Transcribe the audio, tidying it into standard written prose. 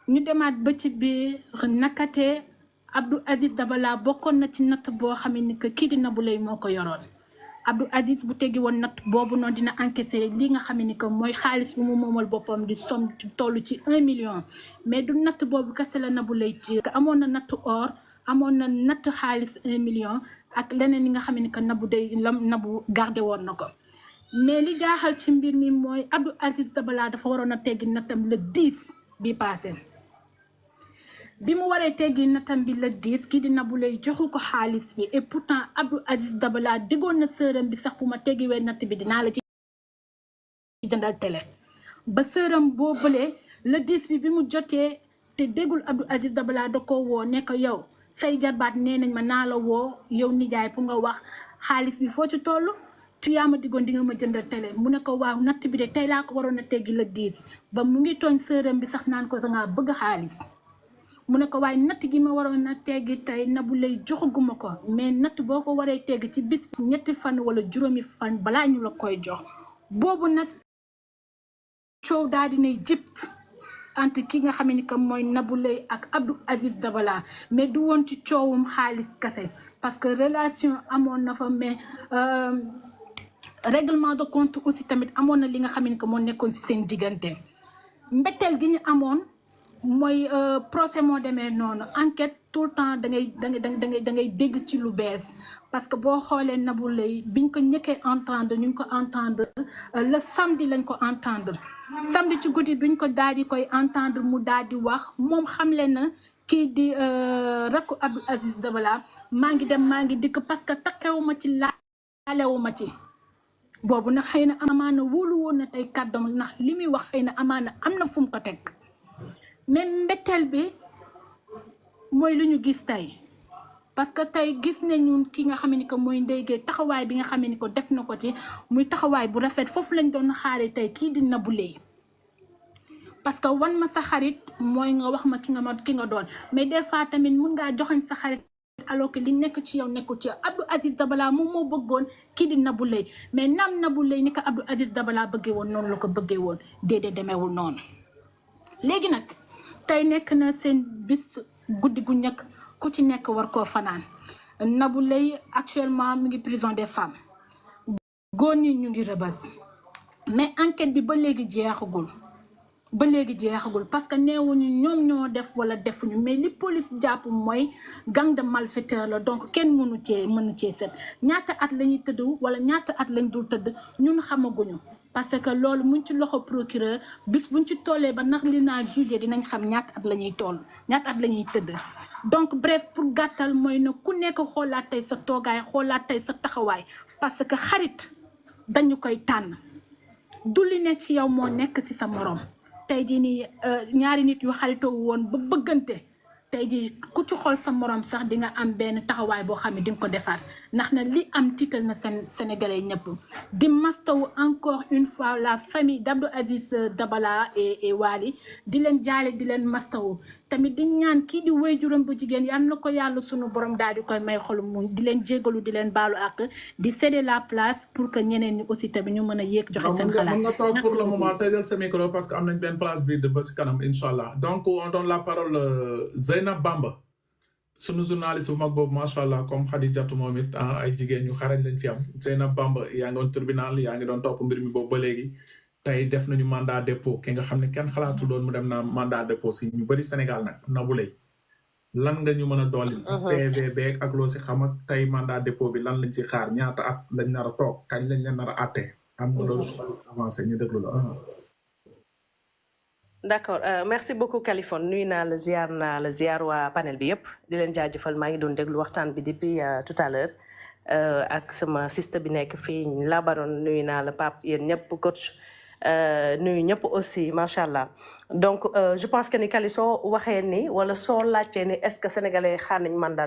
ñu demaat ba ci biir nakate Abdou Aziz Dabala bokkoon na ci natt boo xam ne que kii di Nabou Leye moo ko yoroon Abdou Aziz bu teggi woon natt boobu noonu dina encaissé li nga xam ne que mooy xaalis bi mu moomal boppam di somme toll ci 1 million mais du natt boobu kese la Nabou Leye ci amoon na natt or amoon na natt xaalis 1 million ak leneen li nga xam ne que Nabou gardé woon na ko mais li jaaxal ci mbir mi mooy Abdou Aziz Dabala dafa waroon a teggi nattam le 10 bi passé bi mu waree teggi nattam bi le 10 kii di Nabou Leye joxu ko xaalis bi et pourtant Abdou Aziz Dabala diggoon na sëram bi sax bu ma teggiwee natt bi dinaa la ci jëndal télé ba sëram boo bëlee le 10 bi mu jotee te déggul Abdou Aziz Dabala da ko woo ne ko yow say jarbaat nee nañ ma naa la woo yow nijaay pour nga wax xaalis bi foo ci toll tu yaa ma diggoon di nga ma jëndal télé mu ne ko waaw natt bi de tey laa ko waroon a teggi le 10 ba mu ngi tooñ sëram bi sax naan ko dangaa bëgg xaalis mu ne ko waaye natt gi ma waroon a teggi tey Nabou Leye joxaguma ko mais natt boo ko waree tegg ci bis ñetti fan wala juróomi fan balaa ñu la koy jox boobu nag coow daal dinay jëpp entre ki nga xam ne que mooy Nabou Leye ak Abdou Aziz Dabala mais du woon ci coowum xaalis kase parce que relation amoon na fa mais règlement de compte aussi tamit amoon na li nga xam ne que moo nekkoon ci seen diggante mbetteel gi ñu amoon mooy procès moo demee noonu enquête tout le temps da ngay dégg ci lu bees parce que boo xoolee Nabou Leye biñ ko ñëkkee entendre ñu ngi ko entendre le samedi lañ ko entendre samedi ci guddi biñ ko daal di koy entendre mu daal di wax moom xamle na kii di rakku Abdou Aziz Dabala maa ngi dem maa ngi dikk parce que takkewuma ci laalewuma ci boobu nag xëy na amaana wóolu woon na tey kàddoom ndax li muy wax xëy na amaana am na fu mu ko teg mais mbetteel bi mooy lu ñu gis tey parce que tey gis nañu ki nga xam ne que mooy Ndeye Gueye taxawaay bi nga xam ne ko def na ko ci muy taxawaay bu rafet foofu lañ doon xaare tey kii di Nabou Leye parce que wan ma sa xarit mooy nga wax ma ki nga doon mais des fois tamit mun ngaa joxañ sa xarit alors que li nekk ci yow nekkul ci yow Abdou Aziz Dabala moom moo bëggoon kii di Nabou Leye mais naam Nabou Leye ni ko Abdou Aziz Dabala bëggee woon noonu la ko bëggee woon déedéet demeewul noonu léegi nag tey nekk na seen bis guddi gu ñëkk ku ci nekk war koo fanaan Nabou Leye actuellement mi ngi prison des femmes góor ñi ñu ngi rëbës mais enquête bi ba léegi jeexagul parce que neewuñu ñoom ñoo def wala defuñu mais li police jàpp mooy gang de malfaiteurs la donc kenn mënu cee set ñaata at la ñuy tëdd wala ñaata at lañ dul tëdd ñun xamaguñu parce que loolu muñ ci loxo procureur bis buñ ci tollee ba nax li naa jugé dinañ xam ñaata at la ñuy toll ñaata at la ñuy tëdd donc bref pour gàttal mooy na ku nekk xoolaat tey sa toogaay xoolaat tey sa taxawaay parce que xarit dañu koy tànn du li ne ci yow moo nekk ci sa morom tey jii nii ñaari nit yu xaritoo woon ba bëggante tey jii ku ci xool sa morom sax di nga am benn taxawaay boo xam ne di nga ko defaat ndax na li am tiital na sénégalais ñëpp di mastawu encore une fois la famille d'Abdou Aziz Dabala et Wali di leen jaale di leen mastawu tamit di ñaan kii di wéyjuram bu jigéen yal na ko yàlla sunu borom daal di koy may xolu muñ di leen jégalu di leen baalu ak di céder la place pour que ñeneen ñi aussi tamit ñu mën a yéeg joxe seen xalaat. mën nga toog pour le moment tëjal sa micro parce que am nañ benn place bi de ba si kanam incha allah donc on donne la parole Zeynab Bamba sunu journaliste bu mag boobu macha allah comme Khadijatou moom it ay jigéen ñu xarañ lañ fi am Zeynab Bamba yaa ngi doon tribunal yaa ngi doon topp mbir mi boobu ba léegi tey def nañu mandat dépôt ki nga xam ne kenn xalaatu doon mu dem na mandat dépôt si ñu bëri Sénégal nag Nabou Leye lan nga ñu mën a dolli PVB ak loo si xam ak tey mandat dépôt bi lan lañ ci xaar ñaata at lañ nar a toog kañ lañ leen nar a àtte am nga loolu su avancé ñu déglu la d'accord merci beaucoup Kaliphone nuyu naa la ziar waa panel bi yëpp di leen jaajëfal maa ngi doon déglu waxtaan bi depuis tout à l'heure ak sama sister bi nekk fii Labaron nuyu naa la Pape yéen ñëpp coach nuyu ñëpp aussi macha allah donc je pense que ni Kali soo waxee ni wala soo laajtee ni est-ce que sénégalais xaar nañ mandat